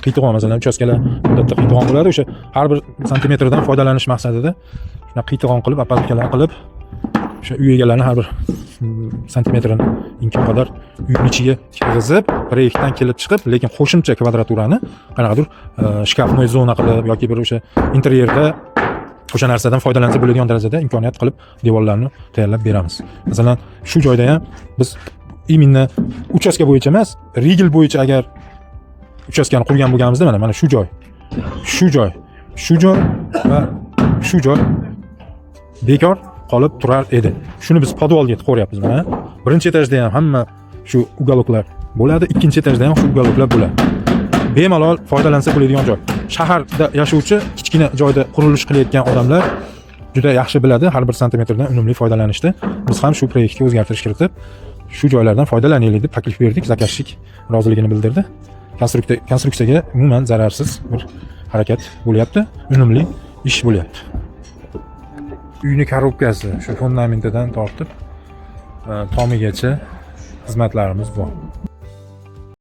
Qiytig'on, masalan, uchastkalar odatda qiytig'on bo'ladi. O'sha har bir santimetrdan foydalanish maqsadida shunaqa qiytig'on qilib, опалубка lar qilib, o'sha uy egalarini har bir santimetrini imkon qadar uyni ichiga kirgizib, proyektdan kelib chiqib, lekin qo'shimcha kvadraturani qanaqadir шкафной zona qilib yoki bir o'sha interyerda o'sha narsadan foydalansa bo'ladigan darajada imkoniyat qilib devorlarni tayyorlab beramiz. Masalan, shu joyda ham biz именно uchastka bo'yicha emas, rigel bo'yicha agar uchastkani qurgan bo'lganimizda, mana shu joy, shu joy, shu joy va shu joy bekor qolib turar edi. Shuni biz podvalga ko'ryapmiz mana. Birinchi etajda ham hamma shu уголок lar bo'ladi, ikkinchi etajda ham shu уголок lar bo'ladi. Bemalol foydalansa bo'ladigan joy. Shaharda yashovchi, kichkina joyda qurilish qilayotgan odamlar juda yaxshi biladi har bir santimetrdan unumli foydalanishni. Biz ham shu proyektga o'zgartirish kiritib, shu joylardan foydalanaylik deb taklif berdik. Заказчик roziligini bildirdi. Konstruksiyaga umuman zararsiz bir harakat bo'lyapti, unumli ish bo'lyapti. Uyni коробка si shu fundamentidan tortib tomigacha xizmatlarimiz bor.